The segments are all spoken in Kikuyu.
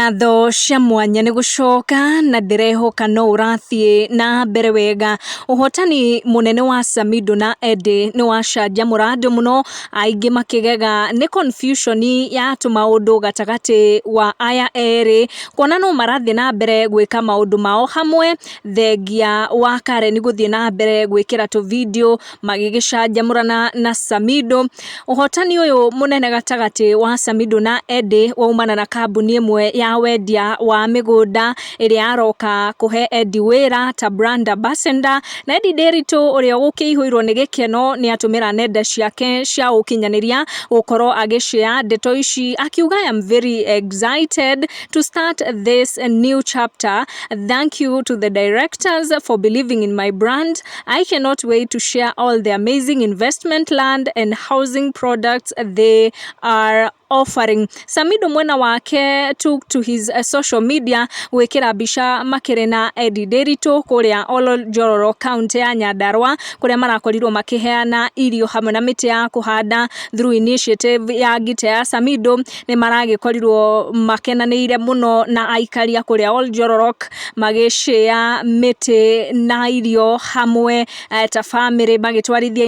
Ngatho cia mwanya nĩ gũcoka na ndĩrehoka no ũrathiĩ na mbere wega. Ũhotani mũnene wa Samidoh na Eddie nĩ wacanjamũra andũ mũno, aingĩ makĩgega nĩ confusion ya tũmaũndũ gatagatĩ wa aya erĩ, kuona no marathiĩ na mbere gwĩka maũndũ mao hamwe, thengia wa Karen gũthiĩ na mbere gwĩkĩra tũ video magĩgĩcanjamũrana na Samidoh. Ũhotani ũyũ mũnene gatagatĩ wa Samidoh na Eddie waumana na kambuni ĩmwe ya wendia wa mĩgũnda ĩrĩa yaroka kũhe Eddie wĩra ta brand ambassador, na Eddie Nderitu ũrĩa ũgũkĩihũirwo nĩ gĩkeno nĩ atũmĩra nenda ciake cia ũkinyanĩria gũkorwo agĩ share ndeto ici akiuga, "I am very excited to start this new chapter. Thank you to the directors for believing in my brand. I cannot wait to share all the amazing investment, land and housing products they are offering." Samidoh mwena wake took to his social media gwĩkĩra mbica makĩrĩ na Eddie Nderitu kũrĩa Olonjororo, kaunti ya Nyandarua, kũrĩa marakorirwo makĩheana irio hamwe na mĩtĩ ya kũhanda through initiative ya Ngita ya Samidoh. Nĩ maragĩkorirwo makenanĩire mũno na aikari a kũrĩa Oljororok magĩshare mĩtĩ na irio hamwe ta family magĩtwarithia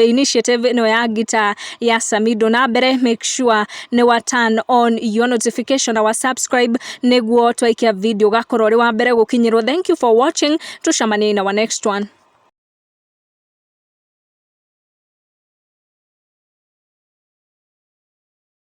initiative ĩno ya Ngita ya Samidoh na mbere. Make sure nĩ wa turn on your notification na wa subscribe nĩguo twaikia video gakorwo ũrĩ wa mbere gũkinyĩrwo. Thank you for watching, tucemanie in our next one.